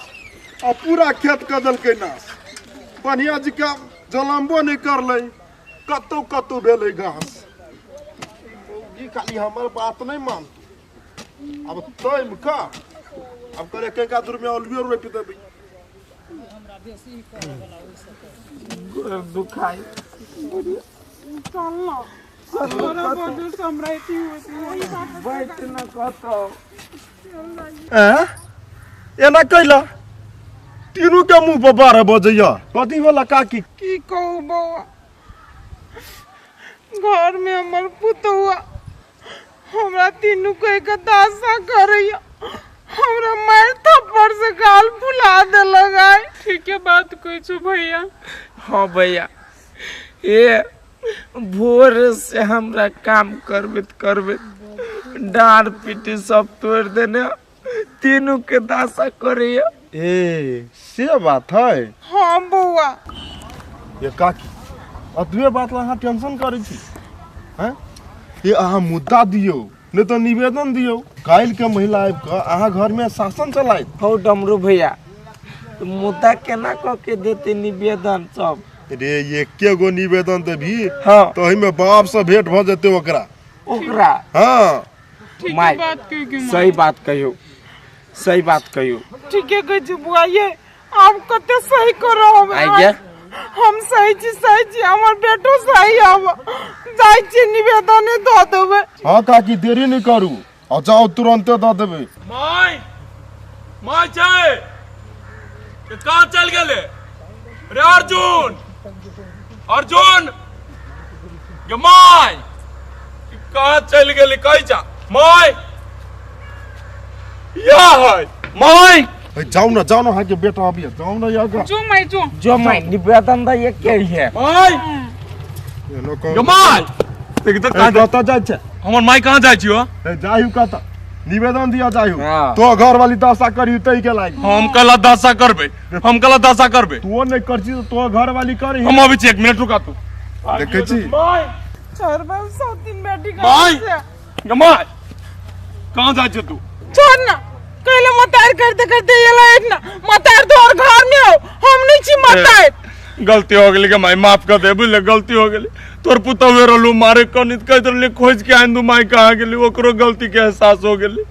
आ पूरा खेत कऽ देलकै नाश। बढ़िया जी के जलम्बो नहि करलै, कतौ कतौ भेलै घास। मौगी खाली हमर बात नहि मानतै। आब तैम कऽ आब करे कैका दूर में आलुए रोपि देबै। दुखाई। चल ना, तोरा वजह से हमरा अथी होइत रहै। बैठ न कतौ। एँ, एना कैला तीनू के मुंह पर 12 बजैया, कथी भेला काकी? की कहू बौआ, घर में हमर पुतहुआ हमरा तीनू के एक दासा करैया, हमरा मार थप्पड़ से गाल फुला देलक आइ। ठीके बात कहै छौ भैया। हाँ भैया, ए भोर से हमरा काम करबैत करबैत डाँड़ पीटी सब तोड़ देने, तीनू के दासा करैया। ए से बात है? हाँ बौआ। ये काकी, अतबे बात ला अहाँ टेंशन करै छी हैं? ये अहाँ मुद्दा दियौ, नहि तऽ निवेदन दियौ, काल्हि के महिला आबि कऽ अहाँ घर में शासन चलायत। हौ डमरू भैया, तऽ मुद्दा केना कऽ के देते निवेदन सब? रे, एके गो निवेदन देबही हाँ तऽ ओहिमे बाप से भेंट भऽ जेतै ओकरा। ओकरा? हाँ। ठीके माय, बात कहि के। सही बात कहियौ, सही बात कहियौ। ठीके कहै छी बुआ, ये आब कते सही करब। आइ गे। हम सही छी, सही छी, हमर बेटो सही। आब जाइ छी, निवेदने दऽ देबै। हाँ काकी, देरी नहि करू आ जाउ, तुरन्ते दऽ देबै। माय, माय छै? ये कहाँ चल गेले रे? अर्जुन, अर्जुन गे माय, ई कहाँ चल गेले? कही जा माय, या है माय। ए, जाओ ना, जाओ ना, हाँ के बेटा अभी जाओ ना यहाँ का। जो मैं जो जो मैं निवेदन दै के है। माय एनो कहो। यो माय देख त ए, कहाँ कतऽ जाइ छै? हमर माय कहाँ जाइ छी हो? ए, जाहियो कतऽ? निवेदन दिया जाहियो। हाँ। तो घर वाली दशा करियो तै के लागि। हम कला दशा करबै, हम कला दशा करबै। तू नहि करছি तऽ तो घर वाली करी। हम अबै छी, 1 मिनट रुका तू। देखै छी? माय छोड़ बे सौतीन बेटी का। माय गे माय कहाँ जाइ छै तू? छोड़ ना, कहले मतार करते करते ये लाइट ना मतार तोहर घर में हो, हम नहीं छी मतार। गलती हो गेली के माय, माफ कर दे, बुझले गलती हो गेली। तोर पुतहुए रहलू मारे कनित कहैत रहली खोज के आनि दू माय कहाँ गेली, ओकरो गलती के एहसास हो गेली।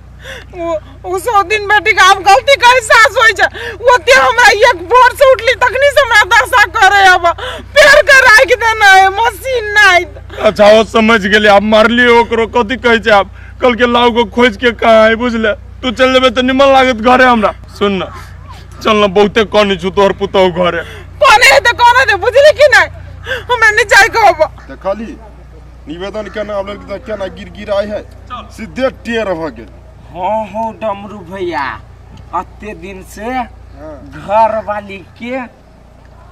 वो 100 दिन बेटी का आब गलती के एहसास होइ छै। ओते हमरा एक भोर से उठली तखनी से हमरा दशा करे, अब पेड़ के राखि देना है मशीन नहीं। अच्छा वो समझ गेली, आब मारली ओकरो, कथी कहै छै आब कल के लाउ को खोज के कहाँ है, बुझले तू चल जेबे तऽ निमन लागत घरे हमरा। सुन न, चल न, बहुते कनी छु तोहर पुतहु घरे। कोने है तऽ कोने दे, बुझली कि नहीं? हमरा नहीं जाय के होबो। देखली निवेदन केना आबल तऽ केना गिर गिर आइ है, सीधे टेर भऽ गेल। हाँ हो डमरू भैया, अते दिन से घर वाली के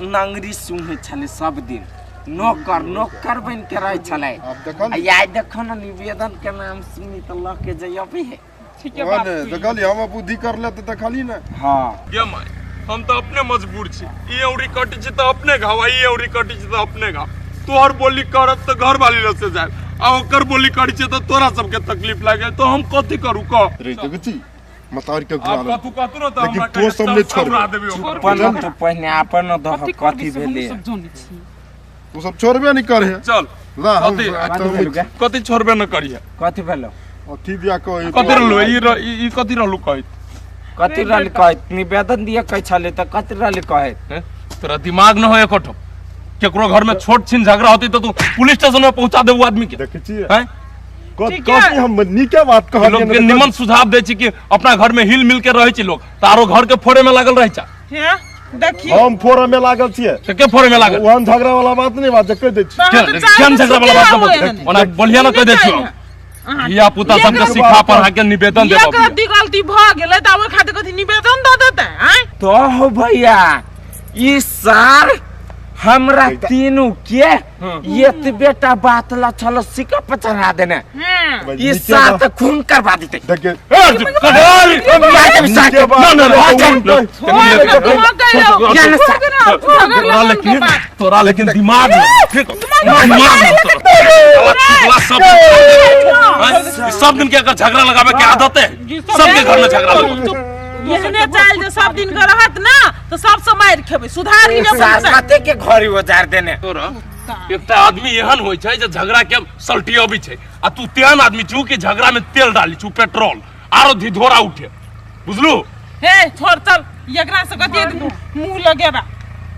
नंगरी सुहे छले, सब दिन नौकर नौकर बन के रहे छले। आब देखली? आ आइ देखो ना निवेदन के नाम सुनी तऽ लऽ के जइबे है। ठीक है बात। ओने देखली हम बुद्धि करले तऽ देखली ने। हाँ गे माय, हम तऽ अपने मजबूर छी, ई औरी कटी छी तऽ अपने घाव, आ ई औरी कटी छी तऽ अपने घाव। तोहर बोली करब तऽ घर वाली लग से जायब, आ ओकर बोली करी छी तऽ तोरा सबके तकलीफ लागे, तऽ हम कथी करू कह? रे देखै छी मतार के घुरा आब लेलक। कथू कहतू ने तऽ लेकिन हमरा तो सब नहि छोड़बै। उड़ा देबै ओकर। अपन तो पहिने अपन दह कथी कथी करबी से हमहूँ भेलै। सब जानै छी। तू सब छोड़बे नहि करे। चल। ला हम कथी? कथी भेलौ गे? कथी छोड़बे न करिहे? कथी भेलौ? अथी दिया कह। कथी रहलू ई ई कथी रहलू कहैत? कथी रहल कहैत? निवेदन दिया कहै छलै तऽ कथी रहल कहैत? हैं? तोरा दिमाग न हो एकोठो? केकरो घर में छोट छिन झगड़ा होती तो तू पुलिस स्टेशन में पहुंचा देबू आदमी के। देखै छी? हैं? ठीक है। कथी हम नीके बात कहलियै? लोग के निमन सुझाव दै छी कि अपना घर में हिल मिल के रहै छी लोग, तऽ आरो घर के फोड़े में लागल रहै छा। हे देखी। हम फोड़े में लागल छियै? के के फोड़े में लागल? ओहन झगड़ा वाला बात नहीं बात कहि दै छी। अहाँ तऽ चाय केहन के झगड़ा वाला बात सुते सब आबो। ओना बढ़िया न कहि दै छियौ। धिया पुता सबके सिखा पढ़ा के निवेदन एक देबऽ। रत्ती गलती भऽ गेलै तऽ ओहि खातिर कथी निवेदन दऽ देतै आँय? तो हो भैया, ई सार हमरा तीनू के एतबे टा बात ला छलो सिक्का पर चढ़ा देने। हँ। ई सार तऽ खून करवा देतै। देखिए। नीके ना ना ना। ना लेकिन तोरा लेकिन दिमाग ठीक दिमाग तोरा सब सब दिन के अगर झगड़ा लगावे के आदत है, सबके घर में झगड़ा लगावे। एहने चालि जे सब दिन के रहत ना तऽ सबसँ मारि खेबै, सुधार लिअ। सार कते के घड़ी उजार देने। तोरा एकटा आदमी एहन होइ छै जे झगड़ा के सल्टी अबै छै, आ तू तेहन आदमी छु कि झगड़ा में तेल डाली छु, पेट्रोल आरो धिधोरा उठे, बुझलू? हे छोड़, चल, एकरा से कथी मुंह लगेबा?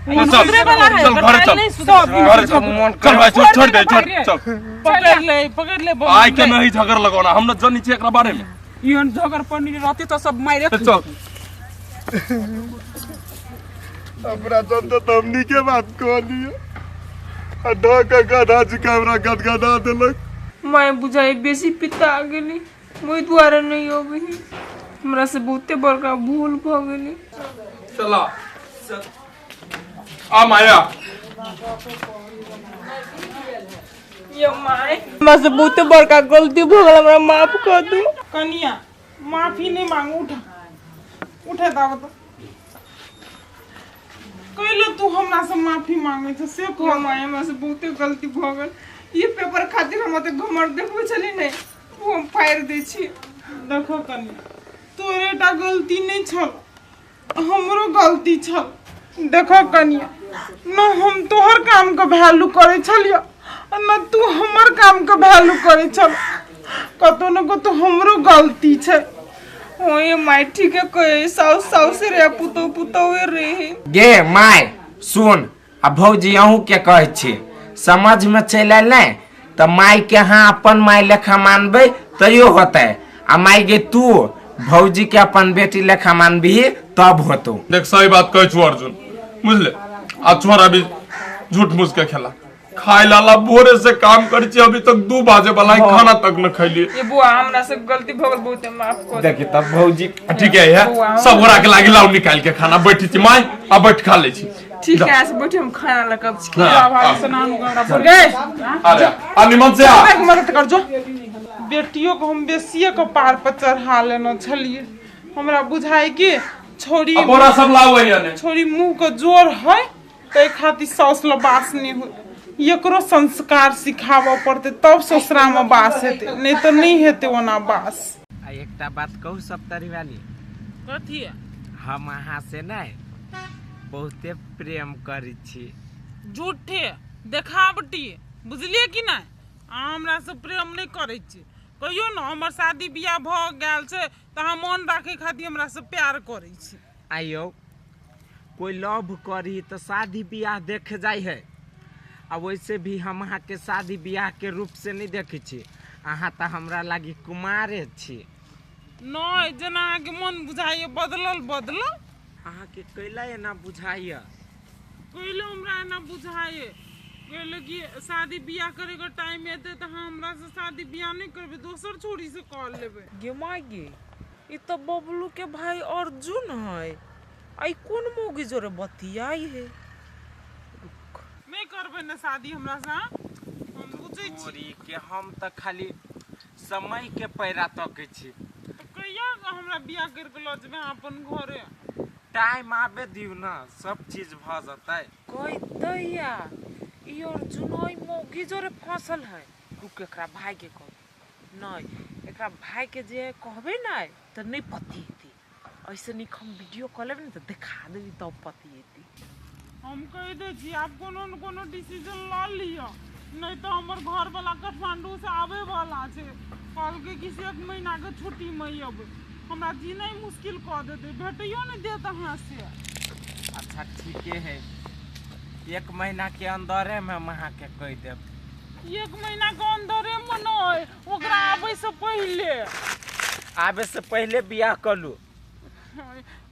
चल। सुधरे वाला है। चल, घरे चल। नहीं सुधरे। घरे चल। मोन चल भाई, छोड़, छोड़ दे, छोड़, चल। पकड़ ले, पकड़ ले। आइ के नहीं झगड़ लगाना, हम न जनी छी एकरा बारे में। एहन झगड़ पनी रहती तऽ सब मारे। चल। हमरा जनता तऽ हम नीके बात कहलियै आ ढऽ के गधा जी हमरा गदगदा देलक। माय बुझाइ बेसी पिता गेली, ओहि दुआरे नहि अबै है। हमरा से बहुते बड़का भूल भऽ गेली। चला आ माया। यो my, हमरा से बहुते बड़का गलती भऽ गेल, हमरा माफ कर दू। कनिया, माफी नहीं मांगू, उठा उठे दाब तो कैलो तू हमरा से माफी मांगे छ से यो कह। My, हमरा से बहुते गलती भऽ गेल। ई पेपर खातिर हम ओते घमर देखबै छली नहि, ओ हम फाड़ि दै छी। देखो कनिया, तोरे टा गलती नहीं छल, हमरो गलती छल। देखो कनिया न, हम तोहर काम के वैल्यू करे छलियो आ न तू हमर काम के वैल्यू करे छल। कतो न कतो हमरो गलती छै। ओए my, ठीके कहे, साउस साउस रे, पुतहु पुतहु रे। गे my सुन, आ भौजी अहूँ के कहै छी, समझ में चलि आयल नहि तऽ माय के अहाँ अपन माय लेखा मानबै तैयो होतै, आ माय गे तू भौजी के अपन बेटी लेखा मानबिही तब होतौ। देख, सही बात कहै छु अर्जुन, बुझले? आ छोड़ अभी झूठ मूठ के खेला। खाय लाला भोरे से काम करै छी, अभी तक 2 बाजे वाला खाना तक न खैलिए। ये बुआ हमरा से गलती भ गेल, बहुत माफ कर। देखी तब भौजी ठीक है, सब गोरा के लागी लाउ निकाल के खाना। बैठी छी my, आ बैठ खा ले छी। ठीक है, से बैठ हम खाना लगब छी। भाभी से नानू हमरा पर गए। अरे आ निमन से आ, मदद कर जो। बेटियों को हम बेसिए के पार पर चढ़ा लेना छलिए, हमरा बुझाई कि छोरी बोरा सब लाओ है, छोरी मुंह के जोर है तै खातिर साउस ल बास नहीं हो, एकरो संस्कार सिखाबऽ पड़तै तब ससुरा में बास हेतै, नहीं तो नहीं हेतै ओना बास। आ एकटा बात कहू सप्तरी वाली? कथी? हम अहाँ से नहीं बहुते प्रेम करै छी। झूठे देखावटी, बुझलिए कि नहीं? हमरा से प्रेम नहीं करै छी। कहियो न हमर शादी बियाह भ गेल छै त अहाँ मन राखै खातिर हमरा से प्यार करै छी। आइयो कोई लव करी तो शादी बियाह देखे जाय है, आ वैसे भी हम अहाँ के शादी बियाह के रूप से नहीं देखे छी, अहाँ तो हमरा लागी कुमारे छी। नहीं जेना अहाँ के मन बुझाइए बदलल बदलल। अहाँ के कैला एना बुझाइए? कैला हमरा एना बुझाइए? कहले कि शादी बियाह करे के टाइम एते त हमरा से शादी बियाह नहीं करबे, दोसर छोरी से कर लेबे। गे माय गे, ई त बबलू के भाई अर्जुन है, आई कोन मौगी जोरे बतियाई है? नहीं करबे न शादी हमरा से, हम बुझै छी के हम त खाली समय के पैरा तकै छी। त कहिया हमरा बियाह कर के ल जेबे अपन घरे? टाइम आबे दिउ न, सब चीज भ जतै। कहि दैया ई अर्जुन ओइ मौगी जोरे फसल है। रुक एकरा भाई के कहब, नहीं एकरा भाई के जे कहबे नै त नहीं पतिएती। ऐसे निक हम वीडियो कॉल लेबै न त देखा देबी तब पतिएती। हम कहि दै छी आप कोनो न कोनो डिसीजन ल लिअ, नहीं तो हमर घर वाला काठमांडू से आबे वाला छै, कहलकै कि से 1 महीना के छुट्टी में अयबै, हमरा जीनाइ मुश्किल कऽ देतै, भेटैयो नहीं देत अहाँ से। अच्छा ठीके है, 1 महीना के अंदरे में हम अहाँ के कहि देब। 1 महीना के अंदरे में नहीं, ओकरा आबै से पहिले। आबे से पहिले बियाह करू?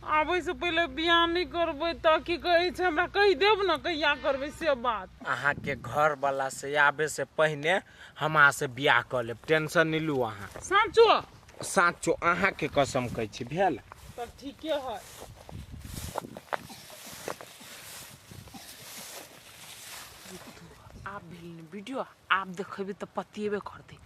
आबै से पहिले बियाह नहीं करबै त की कहै छै, हमरा कहि देब न कहिया करबै से बात। अहाँ के घर वाला से आबे से पहिने हम अहाँ से बियाह कर लेब, टेंशन नहीं लू अहाँ। साँचो? साँचो, अहाँ के कसम कहै छी। भेल त ठीके है। आप भेल ने वीडियो, आप देखबे त पतिएबे करतै।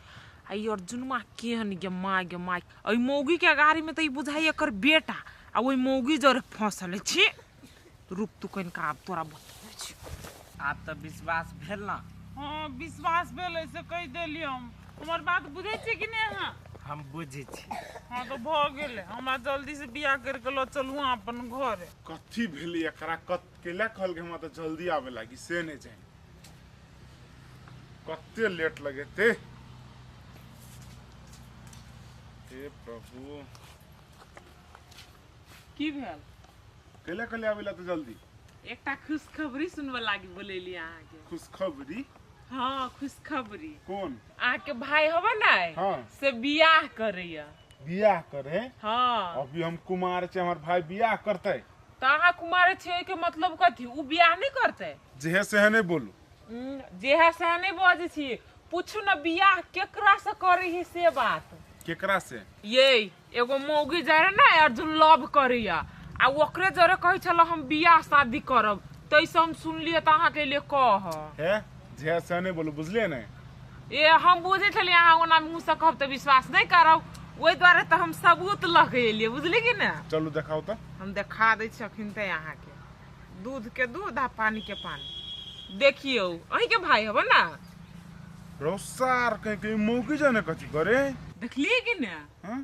आ ई अर्जुनमा केहन गे माय गे माय, एहि मौगी के गाड़ी में त ई बुझाइ एकर बेटा, आ ओहि मौगी जरे फंसल छी। रुक तू कनिका, आब तोरा बतबै छी। आब त विश्वास भेल न? हाँ विश्वास भेल, से कहि देलियै हम। हमर बात बुझै छियै कि नहि अहाँ? हम बुझै छी। हाँ तो भ गेलै, हमरा जल्दी से बियाह करके ल चलू अपन घर। कथी भेलै एकरा, केला कहलकै हमरा त जल्दी आबे लागी, से नहीं जानि कते लेट लगेते। हे प्रभु, की भेल? केला कहले आबे ला त जल्दी? एकटा खुशखबरी सुनबऽ लागी बोलेली अहाँ के। खुशखबरी? हाँ खुशखबरी। कौन? अहाँ के भाई हबे नै? हाँ। से बियाह करैया। बियाह करे? हाँ। अभी हम कुमार छे, हमर भाई बियाह करतै। त अहाँ कुमार छे के मतलब कथी? उ बियाह नहीं करतै? जेहे सेहे नहीं बोलू। जेहे सेहे नहीं बजै छी, पूछू न बियाह केकरा से करै है से बात। केकरा से? ये एगो मौगी जरे ना अर्जुन लव करैया, आ ओकरे जरे कहै छल हम बियाह शादी करब, तैसे हम सुनलियै त अहाँ के लिए कह। हे जेहे सेहे नहीं बोलू, बुझलियै ने? ए हम बुझै छलियै अहाँ ओना मुँह से कहब त विश्वास नहीं करब, ओहि दुआरे त हम सबूत लऽ के एलियै, बुझलियै कि ने? चलू देखाउ त। हम देखा दै छी अखन ते अहाँ के, दूध के दूध आ पानी के पानी। देखियौ अहीं के भाई हबे ना? रौसार कहीं कहीं मौकी जाने कथी करे? देखलियै कि ने? हाँ?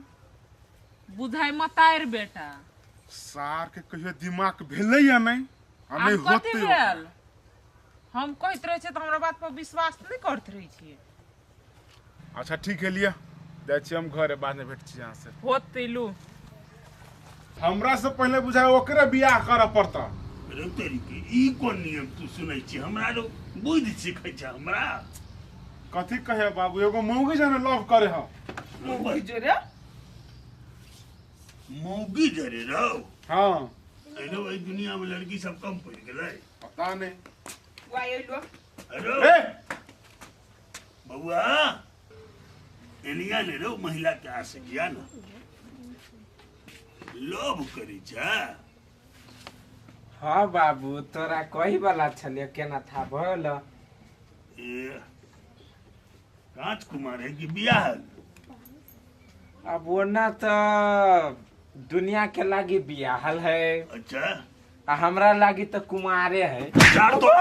बुझाइ मतार बेटा। सार के कहियो दिमाग भेलै या नहीं? आ नहीं होतै। भेल? हम कहैत रहै छियै त हमरा बात पर विश्वास नहीं करैत रहै छियै। अच्छा ठीक है, लिया जाइ छी हम घरे, बाद में भेट छी अहाँ से। होतै लू। हमरा से पहिले बुझाइ ओकरे बियाह करऽ पड़ता। ई कोन नियम तू सुनै छी? हमरा रो बुद्धि सिखै छै हमरा। कथी कहे बाबू, एगो मौगी जाने लव करे ह। मौगी जरे? मौगी जरे रहो? हाँ। एनो एहि दुनिया में लड़की सब कम पड़ गेलै। पता नहीं। वाह एलो। अरे बउआ एनिया ने रो महिला के आस गया ना लोभ करी छा। हाँ बाबू तोरा कही वाला छलियो केना था भल। ए कांच कुमार है कि बियाह? अब वो ना तो दुनिया के लागी बियाहल है। अच्छा आ हमरा लागी तो कुमारे है। यार तो